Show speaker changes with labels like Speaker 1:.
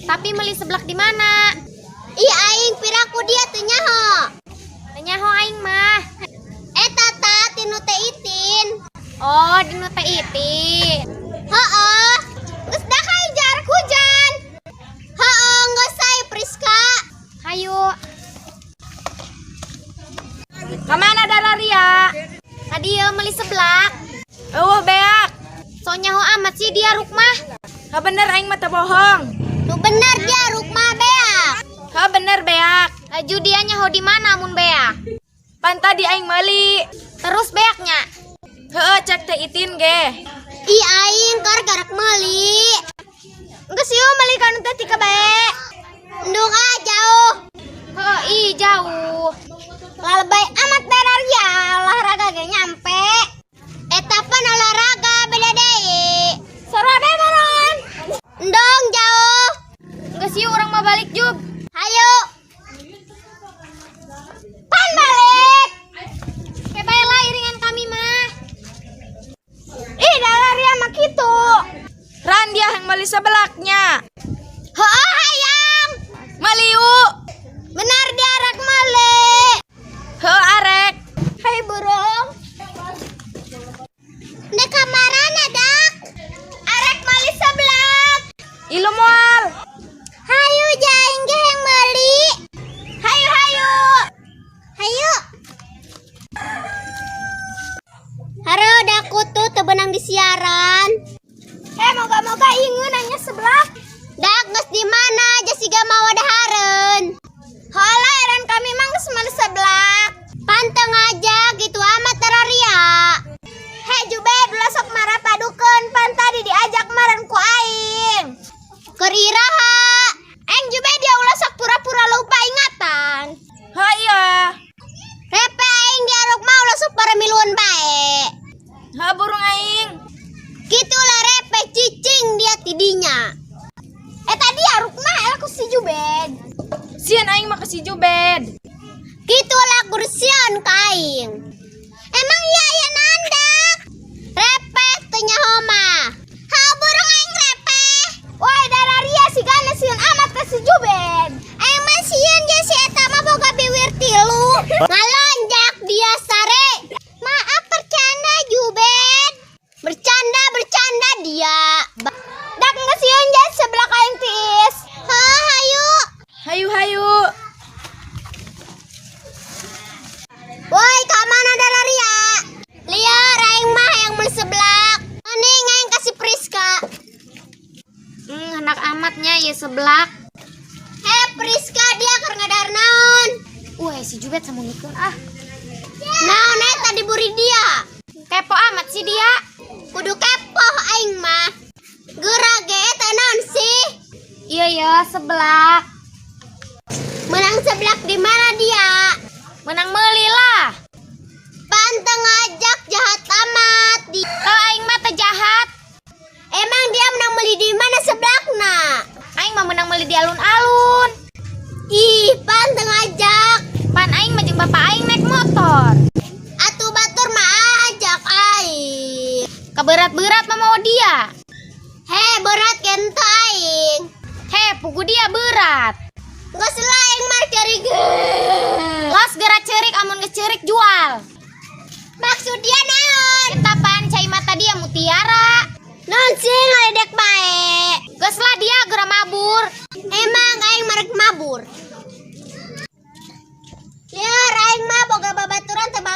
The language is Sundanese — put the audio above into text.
Speaker 1: Tapi meuli seblak di mana?
Speaker 2: Ih, aing piraku dia teu nyaho.
Speaker 1: Teu nyaho aing mah.
Speaker 2: Eta ta ti nu Teh Itin.
Speaker 1: Oh, di nu Teh Itin.
Speaker 2: Heeh. Geus dah hayu jarak hujan. Heeh, geus hayu, Priska.
Speaker 1: Hayu.
Speaker 3: Kamana dararia?
Speaker 1: Ka dieu meuli seblak.
Speaker 3: Euweuh beak.
Speaker 1: Sok nyaho amat sih dia ruk mah.
Speaker 3: Ha, bener, aing mah teu bohong.
Speaker 2: Nu bener, dia ruk mah beak.
Speaker 3: Ha, bener beak.
Speaker 1: Laju dia nyaho di mana mun beak?
Speaker 3: Pan tadi aing meuli.
Speaker 1: Terus beaknya.
Speaker 3: Heeh, cek Teh Itin ge.
Speaker 2: Ih, aing keur garek meuli.
Speaker 1: Geus yuk meuli ka nu Teh Tika bae.
Speaker 2: Endung ah, jauh.
Speaker 1: Heuh, ih jauh.
Speaker 2: Lalebay amat dararia, olahraga ge nyampe. Eta pan olahraga beda deui.
Speaker 1: Sora bae maron.
Speaker 2: Endong, jauh.
Speaker 1: Geus yuk urang mah balik, Jub.
Speaker 2: Hayu. Pan balik.
Speaker 1: Ke bae lah iringan kami mah.
Speaker 2: Ih, dararia mah kitu.
Speaker 3: Ran dia yang meuli seblaknya.
Speaker 2: Heeh, hayang.
Speaker 3: Meuli yuk.
Speaker 2: Benar dia rek meuli.
Speaker 3: Heuh, arek.
Speaker 2: Hai, burung. Ndek kamarana, Dak? Arek meuli seblak.
Speaker 3: Ilu moal.
Speaker 2: Hayu, jaing ge yang meuli. Hayu, hayu. Hayu. Haro da kutu teu beunang di siaran.
Speaker 1: Eh, moga-moga ingeun nanya seblak.
Speaker 2: Dak geus di mana aja siga mawa dahareun.
Speaker 1: Hola, eran kami mah geus meuli seblak.
Speaker 2: Panteng aja gitu amat tararia.
Speaker 1: He Jubed, ulah sok marah padukeun, pan tadi diajak maren ku aing.
Speaker 2: Keur iraha?
Speaker 1: Aing Jubed dia ulah sok pura-pura lupa ingatan.
Speaker 3: Ha iya.
Speaker 2: Repe aing diaruk mah ulah sok para miluan bae.
Speaker 3: Ha, burung aing.
Speaker 2: Gitulah repe cicing dia tidinya.
Speaker 1: Eh, tadi aruk mah aku si Jubed.
Speaker 3: Sieun aing mah ka si Jubed.
Speaker 2: Gitulah kursian ka aing. Emang iya iya nandak. Repe teu nyaho mah. Ha, burung aing repe.
Speaker 1: Woi, dararia sigana sieun amat ka si Jubed.
Speaker 2: Aing mah sieun jeung si eta mah boga biwir tilu. Ngalonjak dia sare. Maaf, bercanda, Jubed. Bercanda bercanda dia.
Speaker 1: Dak geus sieun jas seblak aing tiis.
Speaker 2: Ha, hayu.
Speaker 3: Hayu hayu.
Speaker 2: Woi, ka mana dararia? Liar aing mah yang meuli seblak. Mending aing kasih Priska.
Speaker 1: Enak amatnya ya seblak.
Speaker 2: He Priska, dia keur ngadar naon?
Speaker 1: Wah, si Jubed sambungikeun ah.
Speaker 2: Naon eta diburi dia?
Speaker 1: Kepo amat sih dia.
Speaker 2: Kudu kepo aing mah. Geura ge eta naon sih?
Speaker 1: Iya ya, seblak.
Speaker 2: Menang seblak di mana dia?
Speaker 1: Menang meuli lah.
Speaker 2: Panteng ngajak, jahat amat di.
Speaker 1: Kalau aing mah teu jahat.
Speaker 2: Emang dia menang beli di mana seblakna?
Speaker 1: Aing mah menang meuli di alun-alun.
Speaker 2: Ih, panteng ngajak.
Speaker 1: Pan aing mah jeung bapak aing naik motor.
Speaker 2: Atuh batur mah ajak aing.
Speaker 1: Keberat-berat mah mau dia.
Speaker 2: He, berat kento aing.
Speaker 1: He, pugu dia berat.
Speaker 2: Geus lah aing mah ceurik.
Speaker 1: Los geura ceurik, amun geus ceurik jual.
Speaker 2: Maksud dia naon?
Speaker 1: Eta pan cai mata dia mutiara.
Speaker 2: Naon sih ngaledek bae?
Speaker 1: Geus lah dia geura mabur.
Speaker 2: Emang aing marek mabur. Liar aing mah boga babaturan teu.